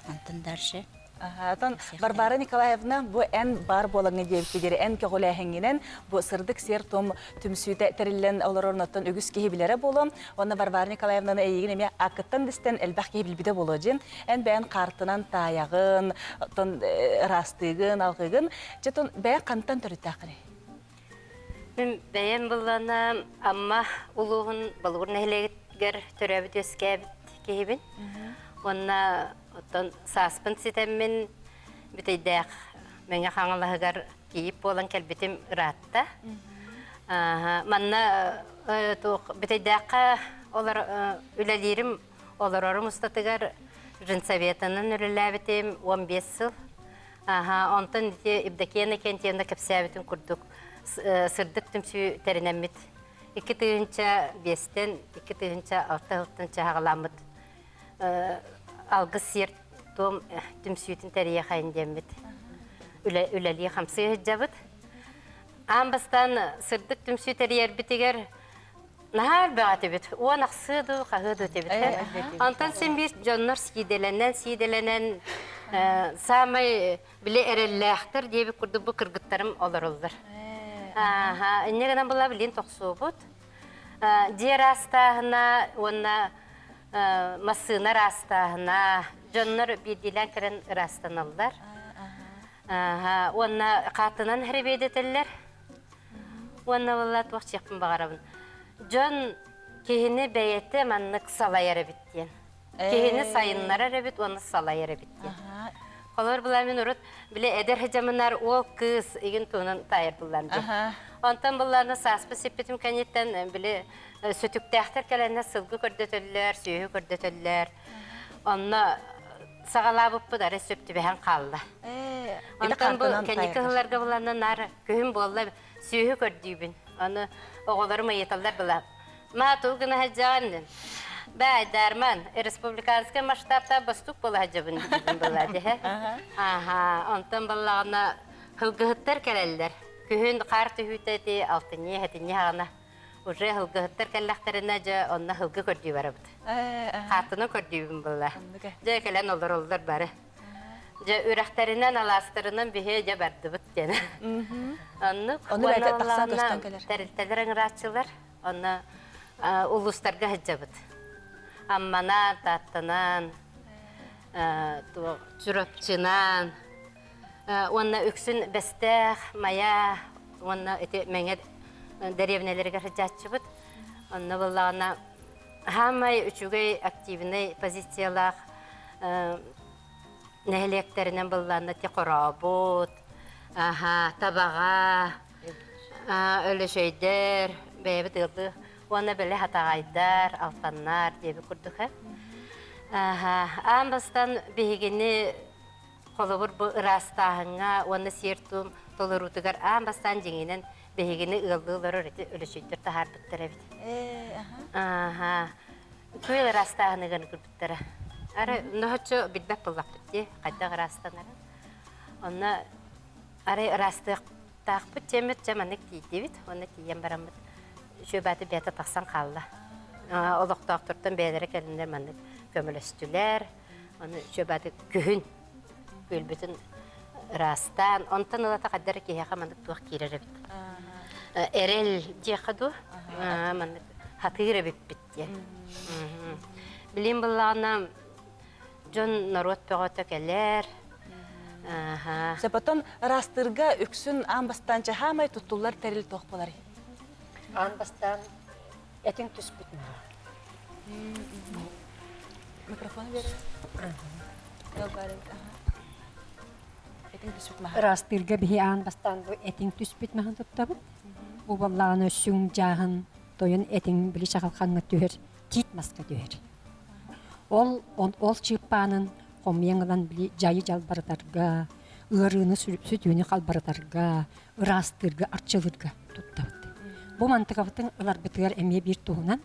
Онтон дальше Атын Варвара Николаевна, бу эн бар буолаҥҥа диэбиккигэр эн көҕүлээһиҥҥинэн бу сырдык сиэр-туом түмсүүтэ тэриллэн олорор оттон үгүс киһи билэрэ буолуо. Уонна Варвара Николаевнаны эйигин эмиэ ааккыттан да истэн элбэх киһи билбитэ буолуо дьин. Эн бэйэн хаартынан таайаҕын, оттон ыраастыыгын, алҕыыгын. Дьэ, тон бэйэн хантан төрүттээххиний? Мин бэйэм быллана Амма улууһун Болугур нэһилиэгэр төрөөбүт үөскээбит киһибин. Уонна оттон сааспын ситэммин Бүтэйдээх Мэҥэ Хаҥалаһыгар кийиит буолан кэлбитим ыраатта. Манна туох Бүтэйдээххэ олор үлэлиирим олорорум устатыгар женсоветынан үлэлээбитим 15 сыл. Аха, онтон ити Евдокия Иннокентьевна кэпсээбитин курдук сырдык түмсүү тэринэммит 2005-тэн 2006 сылтан чаһаҕаламмыт алгыс сиэр туом түмсүүтүн тэрийэхэйин диэммит үлэлии хамсыы сылдьабыт. Аан бастаан сырдык түмсүү тэрийэрбитигэр Наһаа элбэх этибит. Уон ахсыы дуу, хаһыы дуу этибит. Онтон син биир дьоннор сиидэлэнэн, сиидэлэнэн саамай били эрэллээхтэр диэбит курдук бу кыргыттарым олороллор. Ааха, инньэ гынан була билин тохсуубут. Дьиэ ыраастааһына уонна массыына ыраастааһына дьоннор биирдиилээн кэлэн ыраастаналлар. Уонна хаатынан хэрэбиэдэтэллэр. Уонна буолла туох диэхпин баҕарабын. Дьон киһини бэйэтэ маннык салайар эбит диэн. Киһини сайыннарар эбит уонна салайар эбит диэн. Холобур была мин урут били эдэр хадьамынар уол кыыс игин туһунан таайар буллаам диэн. Онтон буллаана сааспы сиппитим кэнниттэн били сүтүктээхтэр кэлэннэр сылгы көрдөтөллөр, сүөһү көрдөтөллөр. Онно саҕалаабыппыт арай сөп түбэһэн хаалла. Онтон бу кэнники сылларга буланна наар күһүн буолла сүөһү көрдүүбүн. Аны оҕолорум ыйыталлар была. Ма тугу гына сылдьаҕын? Баайдарман, республиканскай масштабта бастук буола сылдьабын диибин была дьэ. Аха, онтон баллаҕына сылгыһыттар кэлэллэр. Күһүн хаар түһүүтэ ити алтынньы, сэтинньи хаҕана уже сылгыһыттар кэллэхтэринэ дьэ онно сылгы көрдүү барабыт. Хаартынан көрдүүбүн была. Дьэ кэлэн олороллор бары. Дьэ үрэхтэринэн, алаастарынан биһи дьэ бардыбыт диэн. Оннук. Ону бэйэтэ тахсан көстөн кэлэр. Тэрилтэлэр ыҥырааччылар. Онно улуустарга сылдьабыт. Амманан, Тааттанан, Чурапчынан, уонна үксүн Бэстээх, Майа уонна ити Мэҥэ дэриэбинэлэригэр сылдьааччыбыт. Онно буоллаҕына Хаамай үчүгэй активнай позициялаах нэһилиэктэринэн быллаанна ти Хорообут, Табаҕа, Өлөчөйдөр, бэйэбит ыаллыы уонна бэлэ Хатаҕайдар, Алтаннар диэбит курдук. Аан бастаан биһигини холобур бу ыраастааһыҥҥа уонна сиэр-туом толоруутугар аан бастаан дьиҥинэн биһигини ыаллыы олорор ити өлөчөйдөр таһаарбыттар эбит. Ааха. Күөл ыраастааһыныгар көрбүттэрэ. Ары ноһоччу билбэт буоллахпыт дии, хайдах ыраастанарын. Онно арай ыраастыахтаахпыт диэммит, дьэ маннык тиийдибит. Уонна тиийэн бараммыт үчүгэй бэйэтэ тахсан хаалла. Олохтоохтортон бэйэлэрэ кэлиннэр маннык көмөлөстүлэр. Аны үчүгэй күһүн күөлбүтүн ыраастаан, онтон ылата хайдах эрэ киһиэхэ маннык туох киирэр эбит. Эрэл диэххэ дуу, маннык хатыыр эбиппит диэн. Билим быллаҕына дьон норуот бөҕөтө кэлэр. Сепотон ыраастыырга үксүн аан бастаан чаһаамай туттуллар тэрил туох буоларый? Аан бастаан этиҥ түспүт маһа. Микрофон бер. Этиҥ түспүт маһа. Ыраастыырга биһи аан бастаан бу этиҥ түспүт маһын туттабыт. Бу буоллаҕына сүҥ дьааһын тойон этиҥ били чаҕылхаҥҥа түһэр, тиит маска түһэр. Ол ол чыыппаанын хомуйан ылан били дьайы дьалбарытарга, ыарыыны сүтүүнү халбарытарга, ыраастыырга, арчылыырга туттабыт. Бу мантыкабытын ыларбытыгар эмиэ биир туһунан,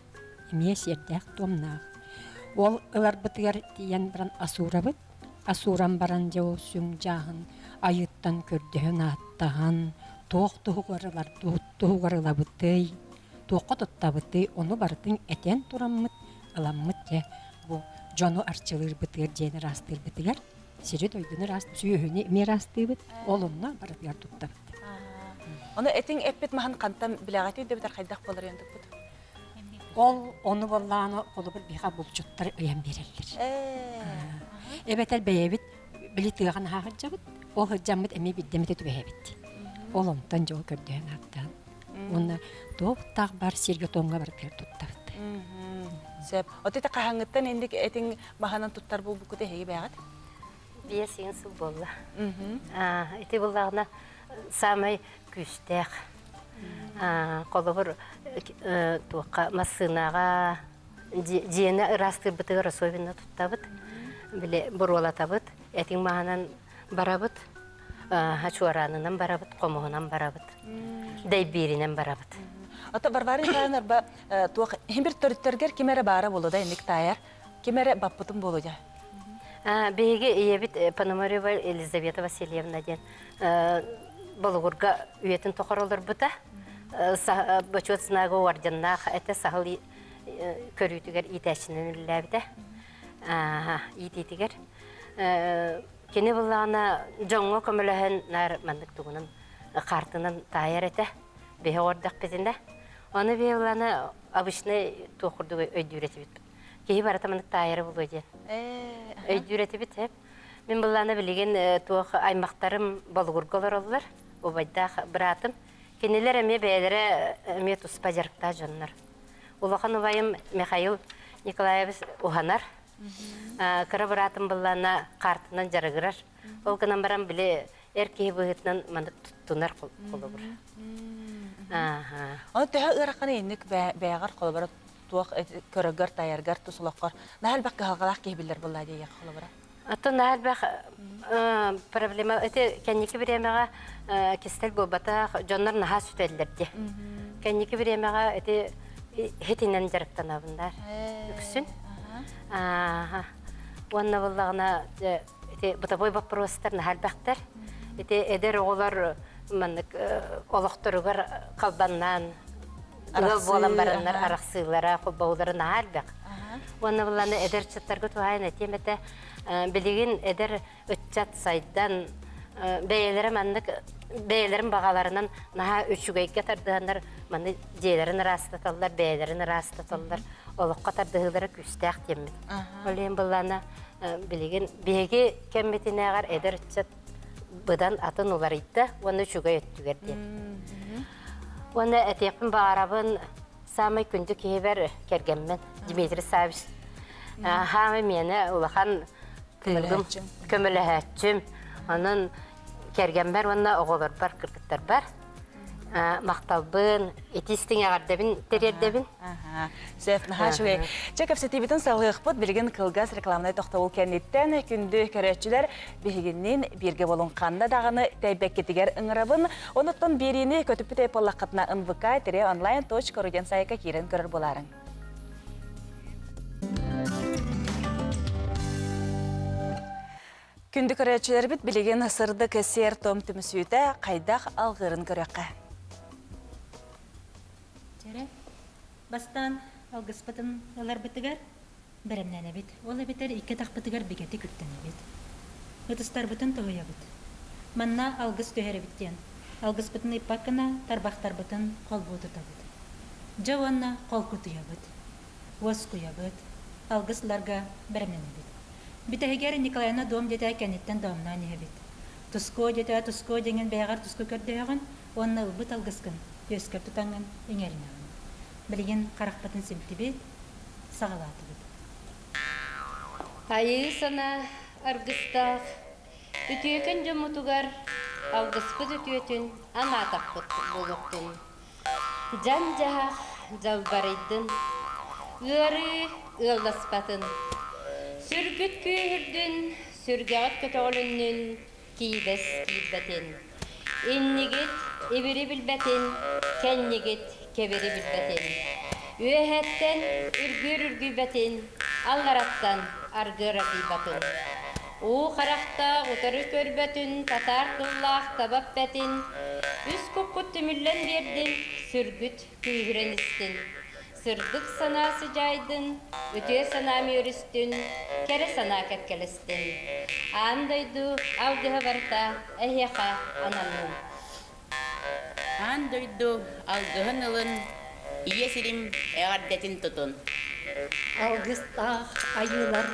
эмиэ сиэрдээх-туомнаах. Ол ыларбытыгар тиийэн баран асуурабыт. Асууран баран дьэ ол сүҥ дьааһын айыыттан көрдөһөн ааттаһан, туох туһугар ылар туһугар ылабытый, туохха туттабытый, ону барытын этэн тураммыт, ыламмыт дьэ бу дьону арчылыырбытыгар, дьиэни ыраастыырбытыгар сири-дойдуну ыраас сүөһүнү эмиэ ыраастыыбыт, ол онно барытыгар туттабыт. Ону этиҥ эппит маһын хантан билэҕитий да эбэтэр хайдах буолар туппут? Ол ону буоллаҕына холобур биһиэхэ булчуттар ыйан биэрэллэр. Эбэтэр бэйэбит били тыаҕа наһаа сылдьабыт, ол сылдьаммыт эмиэ биирдэ эмитэ түбэһэбит. Ол онтон дьол көрдөһөн ааттаан. Уонна туох-таах бар сиргэ-туомҥа барытыгар туттабыт. Сөп. От ити хаһааҥҥыттан инник этиҥ маһынан туттар буолбуккут эһиги бэйэҕит? 5 сыл буолла. Ити буоллаҕына саамай күүстээх. Холобур, туохха массыынаҕа дьиэни ыраастыырбытыгар особенно туттабыт. Били буруолатабыт, этиҥ маһынан барабыт, чуораанынан барабыт, хомуһунан барабыт, дэйбииринэн барабыт. Ото Варвара Николаевна арба туох иһин төрүттэргэр ким эрэ баара буолуо да инник таайар, ким эрэ баппытым буолуо дьэ. Биһиги ийэбит Пономарева Елизавета Васильевна диэн Болугурга үйэтин тухары олорбута. Бочуот знага орденнаах этэ саһыл көрүүтүгэр иитээччинэн үлэлээбитэ. Иитиитигэр. Кини буллаҕына дьоҥҥо көмөлөһөн наар маннык тугунан хаартынан таайар этэ. Биһи оҕордохпитинэ. Ону биһи буллаҕына обычный туох курдук өйдүүр этибит. Киһи барыта маннык таайара буолуо диэн. Өйдүүр этибит эп. Мин буллаҕына билигин туох аймахтарым Болугурга олороллор, убайдаах быраатым. Кинилэр эмиэ бэйэлэрэ эмиэ туспа дьарыктаах дьоннор. Улахан убайым Михаил Николаевич уһанар. Кыра быраатым быллаана хаартынан дьарыгырар. Ол гынан баран били эр киһи быһыытынан маннык туттунар холобур. Ону төһө ыарахан инник бэйэҕэр холобура туох көрөгөр, тайаргар, тус олоххор наһаа элбэх кыһалҕалаах киһи биллэр буоллаа диэйэх холобура. Оттон наһаа элбэх проблема ити кэнники бириэмэҕэ кистэл буолбатах дьоннор наһаа сүтэллэр дии. Кэнники бириэмэҕэ ити хитинэн дьарыктанабын да үксүн. Уонна буоллаҕына ити бытовой боппуруостар наһаа элбэхтэр. Ити эдэр оҕолор маннык олохторугар халбаннаан ыал буолан бараннар арахсыылара, холбоһуулара наһаа элбэх. Уонна булланы эдэр ыччаттарга туһаайан этиэм этэ, билигин эдэр ыччат сайдан бэйэлэрэ маннык бэйэлэрин баҕаларынан наһаа үчүгэйгэ тардыһаннар маны дьиэлэрин ыраастаталлар, бэйэлэрин ыраастаталлар, олоххо тардыһыылара күүстээх диэммит. Ол иһин былаана билигин биһиги кэммитинээҕэр эдэр ыччат быдан атын уларыйда уонна үчүгэй өттүгэр диэн. Уонна этиэхпин баҕарабын саамай күндү киһибэр кэргэммин Дмитрий Савич. Хаамай миэнэ улахан тыылым, көмөлөһөөччүм. Онон кэргэммэр уонна оҕолорбор, кыргыттарбар махталбын, ити истиҥ эҕэрдэбин тириэрдэбин. Сөп, наһаа үчүгэй. Чэ, кэпсэтиибитин салгыахпыт. Билигин кылгас рекламнай тохтобул кэнниттэн күндү көрөөччүлэр биһигинниин бииргэ буолун ханна даҕаны тэйбэккитигэр ыҥырабын. Онуттан биэриини көтүппүт буоллаххытына нвк онлайн ру диэн сайтка киирэн көрөр буолаарыҥ. Күндү көрөөччүлэрбит билигин сырдык сиэр-туом түмсүүтэ хайдах алгыырын көрүөххэ. Чэрэ, бастаан алгыспытын ыларбытыгар бэлэмнэнэбит. Ол эбэтэр икки атахпытыгар бигэтик үктэнэбит. Ытыстарбытын тоһуйабыт. Манна алгыс түһэрэбит диэн, алгыспытын ыйпак гына тарбахтарбытын холбуу тутабыт. Дьэ уонна холкутуйабыт. Уоскуйабыт, алгыс ыларга бэлэмнэнэбит. Бүтэһигэр Николаевна дом диэтэ кэнниттэн доомноон иһэбит. Тускуо диэтэ тускуо диэҥҥин бэйэҕэр туску көрдөһөҕүн уонна ылбыт алгыскын түөскэр тутаҥҥын иҥэринэҕин. Билигин харахпытын симтибит, саҕалаатыбыт. Айыы санаа аргыстаах үтүөкэн дьоммутугар алгыспыт үтүөтүн анаатахпыт буолуохтун. Дьаҥ-дьаһах дьалбарыйдын, ыарыы ыалласпатын, сүргүт күүһүрдүн, сүргэҕит көтөҕүлүннүн, киибэс киирбэтин. Иннигит ибири билбэтин, кэннигит. кэбири билбэтин. Үөһэттэн үргүөр үргүйбэтин, аллараттан аргыар аргыйбатын. Уу харахтаах утары көрбөтүн, татаар тыллаах таба эппэтин, үс куккут түмүллэн биэрдин, сүргүт күүһүрэн истин. Сырдык санаа сыдьаайдын, үтүө санаа үөрүстүн, кэрэ санаа кэккэлэстин. Аан дойду алгыһа барыта эһиэхэ ананнын. Аан дойду алгыһын ылын, ийэ сирим эҕэрдэтин тутун. Алгыстаах айыылар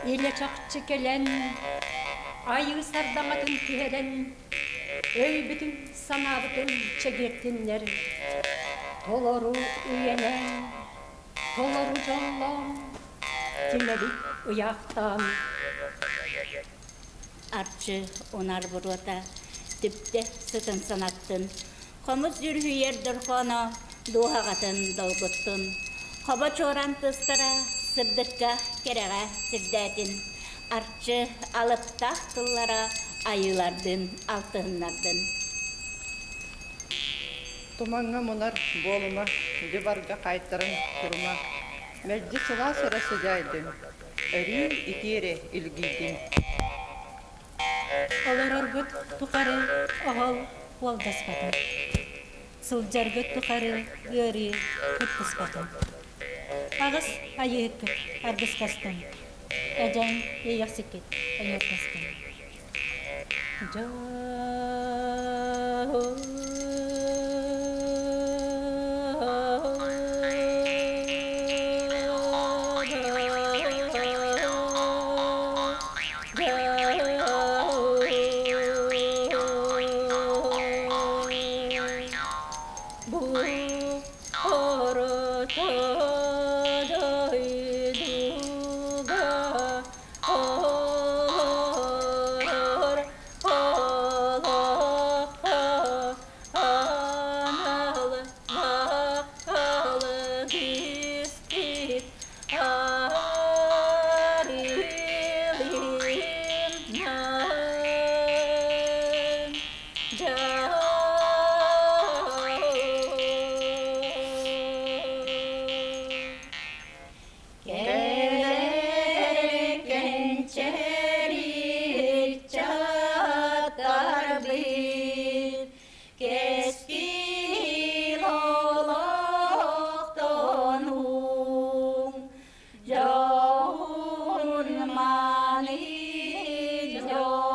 илэ чахчы кэлэн, айыы сардаҥатын түһэрэн, өйбүтүн санаабытын чэгиэртиннэр, толору үйэлээн, толору дьоллоон, тимэбит ыйаахтаан. Арчы унар буруота түптэ сытын санаттын, хомус дьүрүһүйэр дорхооно дууһаҕатын долгуттун, хобо чуораан тыстара сырдыкка кэрэҕэ сирдээтин, арчы алыптаах тыллара айыылардын алтыһыннардын. Тумаҥҥа мунар буолума, дьыбарга хаайтаран турума, мэлдьи сылаас эрэ сыдьаайдын, өрүү итиэрэ илгийдин. Олороргут тухары оһол уолдаспатын, сылдьаргыт тухары ыарыы кыттыспатын. Аҕыс айыыһыккыт аргыстастын, эдьэҥ иэйэхсиккит эҥэрдэстин. Кэлэр кэнчэри чатарбыт, кэскил олохтонуҥ, дьоһун мааны дьоннорбут,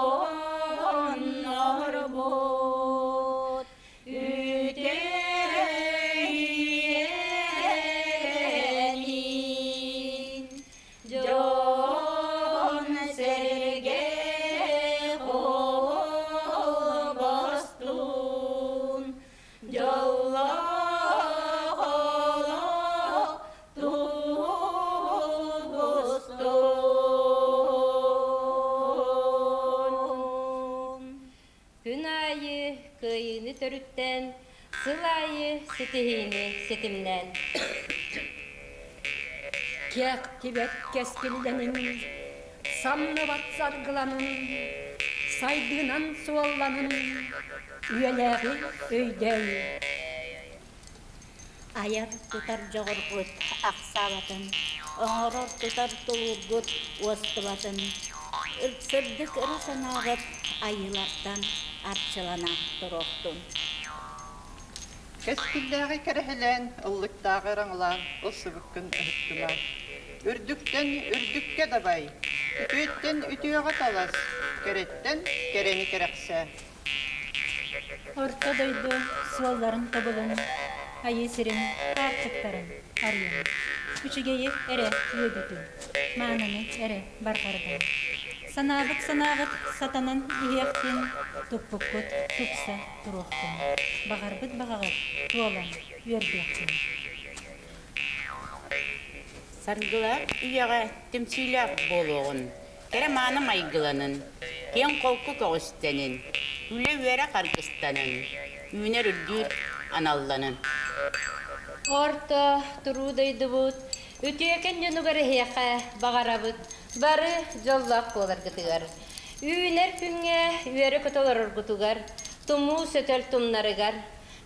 Үтүөйэниин дьон-сэргэ холбостун, дьоллоох олох тубустун. Күн аайы кыайыыны төрүттэн, сыл аайы ситиһиини ситимнээн. Кэхтибэт кэскиллэнин, самныбат саргыланын, сайдыынан суолланын, үйэлээҕи өйдөөн. Айар-тутар дьоҕургут ахсаабатын, оҥорор-тутар тулуургут уостубатын, сырдык ыра санааҕыт айыылартан арчылана туруохтун. Кэскиллээҕи кэрэһэлээн, ыллыктааҕы ыраҥалаан, ылсыбыккын ыһыктыма. Үрдүктэн үрдүккэ дабай, үтүөттэн үтүөҕэ талас, кэрэттэн кэрэни кэрэхсээ. Орто дойду суолларын тобулун, айыы сирин аартыктарын арыйан, үчүгэйи эрэ үөдүтүн, маананы эрэ барҕардан, санаабыт санааҕыт сатанан иһиэхтин, туппуккут тупса туруохтун, баҕарбыт баҕаҕыт туолан үөрдүөхтүн. Саргылаах үйэҕэ түмсүүлээх буолуоҕун, кэрэ-мааны майгыланын, киэҥ-холку көҕүстэнин, үлэ-үөрэх аргыстанын, үүнэр-үрдүүр аналланын. Орто туруу дойдубут үтүөкэн дьонугар эһиэхэ баҕарабыт бары дьоллоох буоларгытыгар, үүнэр күҥҥэ үөрэ-көтө олороргутугар, тумуу сөтөл тумнарыгар,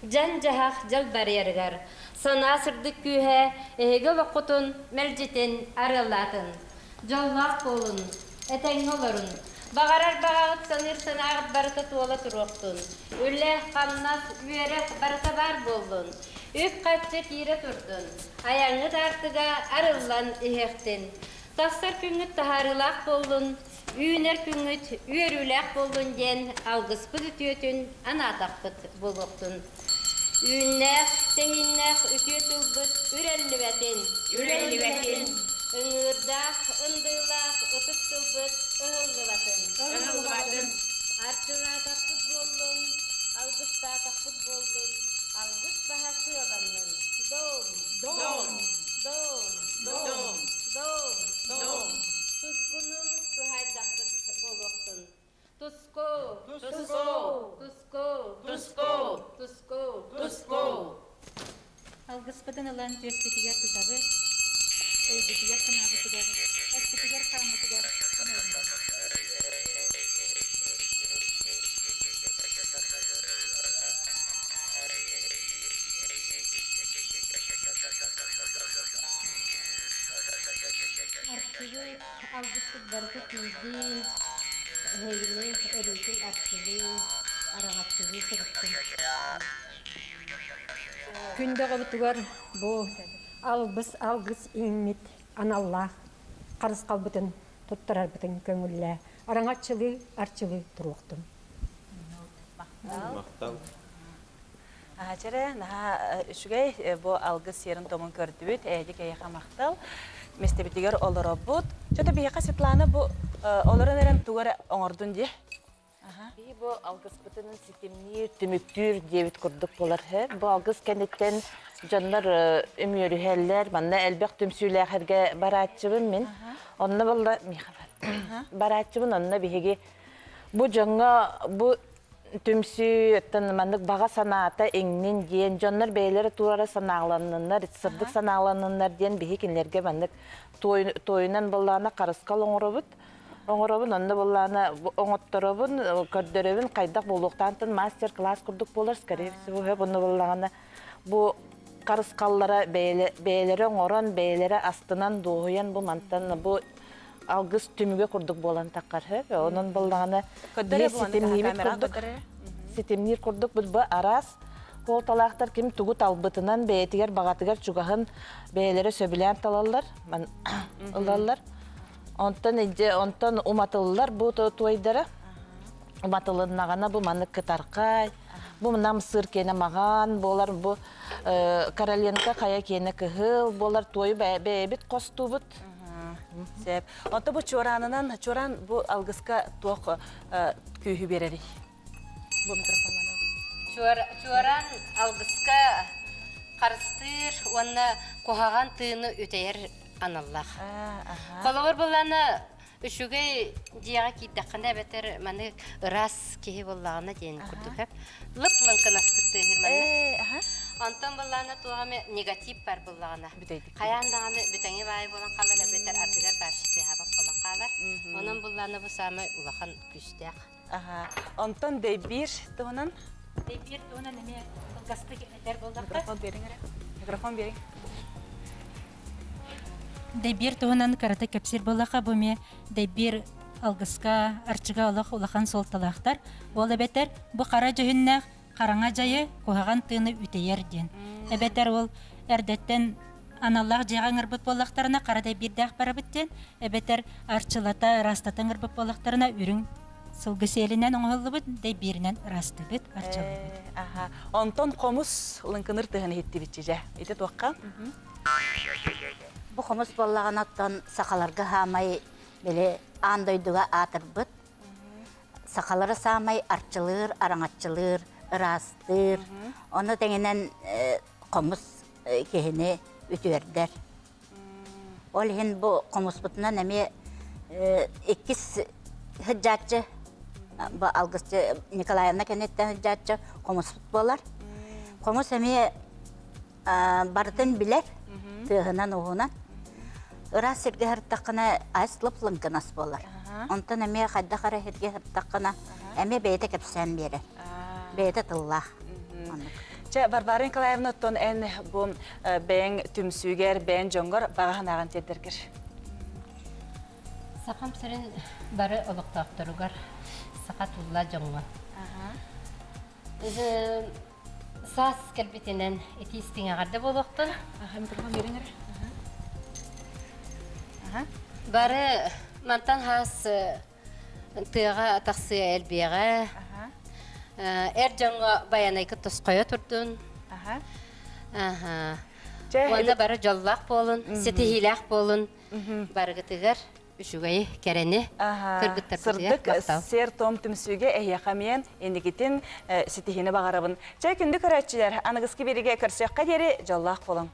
Дьан-дьаһах дьалбарыйарыгар, санаа сырдык күүһэ эһиги олоххутун мэлдьитин арыаллаатын. Дьоллоох буолун, этэҥҥэ олорун, баҕарар баҕаҕыт саныыр санааҕыт барыта туола туруохтун, үлэ, хамнас, үөрэх барыта баар буоллун, үп-харчы киирэ турдун, айаҥҥыт аартыга арыллан иһиэхтин. Тахсар күҥҥүт таһаарыылаах буоллун, Үүнэр күҥҥүт үөрүүлээх буоллун диэн алгыспыт үтүөтүн анаатахпыт буолуохтун. Үүннээх, тэһииннээх үтүө тылбыт үрэллибэтин, Үрэллибэтин. Ыҥыырдаах, ындыылаах ытык тылбыт ыһыллыбатын. Ыһыллыбатын. Арчылаатахпыт буоллун, алгыстаатахпыт буоллун, алгыс баһа сыаланнын. Дом! Дом! Дом! Дом! Дом! Дом! Тускуну туһайдахпыт буолуохтун. Туску! Туску! Туску! Туску! Туску! Туску! Алгыспытын ылан түөспүтүгэр тутабыт, өйбүтүгэр санаабытыгар, эппитигэр хааммытыгар ынырынабыт. Арчыбыт, алгыспыт барыта тиийдин, эһигини өрүүтүн арчылыы, араҥаччылыы сырыттын. Күндү оҕобутугар бу албыс алгыс иҥмит аналлаах харысхалбытын туттарарбытын көҥүллээ. Араҥаччылыы, арчылыы туруохтун. Махтал. Аһачэрэ, наһаа үчүгэй бу алгыс сиэрин-томун көрдүбүт, ээдик эйиэхэ махтал. Миэстэбитигэр олоробут. Чөтө биһиэхэ Светлана бу олорон эрэн тугу эрэ оҥордун дии. Биһи бу алгыспытын ситимниир, түмүктүүр диэбит курдук буолар. Бу алгыс кэнниттэн дьоннор үмүөрүһэллэр, манна элбэх түмсүүлээхэргэ барааччыбын мин. Онно болла барааччыбын, онно биһиги бу дьоҥҥо бу түмсүү оттон маннык баҕа санаата иҥнин диэн дьоннор бэйэлэрэ туора санааланныннар сырдык санааланныннар диэн биһи кинилэргэ маннык туойунан былаана харыскал оҥоробут оҥоробун онно былаана оҥотторобун көрдөрөбүн хайдах буолуохтаантан мастер-класс курдук буолар скорее всего бұны быллаҕына бу харысхаллара бэйэлэрэ оҥорон бэйэлэрэ астынан дуоһуйан бу мантан бу алгыс түмүгэ курдук буолан таххар сөп. Онон буоллаҕына ситимниибит курдук ситимниир курдук бу араас суолталаахтар ким тугу талбытынан бэйэтигэр баҕатыгар чугаһын бэйэлэрэ сөбүлээн талаллар ылаллар. Онтон онтон уматыллар бу туойдара уматылыннаҕына бу маннык кытархай бу намсыр киэнэ маҕан буолар бу Короленко хайа киэнэ кыһыл буолар туойу бэйэбит хостуубут Сөп. Онто бу чуораанынан, чуораан бу алгыска туох күүһү биэрэрий? Бу микрофон Чуораан алгыска харыстыыр уонна куһаҕан тыыны үтэйэр аналлаах. Холобур буллана үчүгэй дьиэҕэ киирдэххинэ эбэтэр маны ыраас киһи буоллаҕына диэн курдук лып лыҥкынастык тыаһыыр манна. Онтон буоллаҕына туох эмэ негатив бар буоллаҕына хайаан даҕаны бүтэҥи баайы буолан хаалар эбэтэр ардыгар вообще тыаһаабат буолан хаалар. Онон буллаҕына бу саамай улахан күүстээх. Онтон дэйбиир туһунан? Дэйбиир туһунан эмиэ кылгастык этэр буоллахха. Микрофон биэриҥ эрэ. Микрофон биэриҥ. Дэйбиир туһунан кыратык кэпсиир буоллахха, бу эмиэ дэйбиир алгыска, арчыга олох улахан суолталаахтар. Ол эбэтэр бу хара дьүһүннээх хараҥа дьайы куһаҕан тыыны үтэйэр диэн. Эбэтэр ол эрдэттэн аналлаах дьиэҕэ ыҥырбыт буоллахтарына хара дэйбиирдээх барабыт диэн, эбэтэр арчылата, ыраастата ыҥырбыт буоллахтарына үрүҥ сылгы сиэлинэн оҥоһуллубут дэйбииринэн ыраастыыбыт, арчылыыбыт. Аха. Онтон хомус лыҥкыныр тыһын иһиттибит дьэ. Ити туохха? Бу хомус буоллаҕына оттон сахаларга хаамай били аан дойдуга аатырбыт сахалары саамай арчылыыр, араҥаччылыыр, ыраастыыр. Ону тэҥинэн хомус киһини үтүөрдэр. Ол иһин бу хомуспутунан эмиэ иккис сылдьааччы бу Алгысчы Николаевна кэнниттэн сылдьааччы хомуспут буолар. Хомус эмиэ барытын билэр, тыаһынан-ууһунан. Ыраас сиргэ сырыттаххына ас лып-лыҥкынас буолар. Онтон эмиэ хайдах эрэ сиргэ сырыттаххына эмиэ бэйэтэ кэпсээн биэрэр. Бэйэтэ тыллаах. Оннук. Чэ, Варвара Николаевна, оттон эн бу бэйэҥ түмсүүгэр, бэйэҥ дьоҥҥор баҕа санааҕын тиэрдэргэр. Сахам сирин бары олохтоохторугар саха тулла дьоҥҥо. Саас кэлбитинэн итии истиҥ эҕэрдэ буолуохтун. Микрофон биэриҥ эрэ. Бары мантан хаас тыаҕа тахсыа элбиэҕэ. Эр дьоҥҥо байанайгыт тосхойо турдун. Уонна бары дьоллоох буолун, ситиһиилээх буолун барыгытыгар үчүгэйи, кэрэни кыргыттарбытыгар Сырдык махтал. сиэр-туом түмсүүгэ эһиэхэ эмиэ инникитин ситиһиини баҕарабын. Чэ, күндү көрөөччүлэр, аныгыскы биэриигэ көрсүөххэ диэри дьоллоох буолуҥ.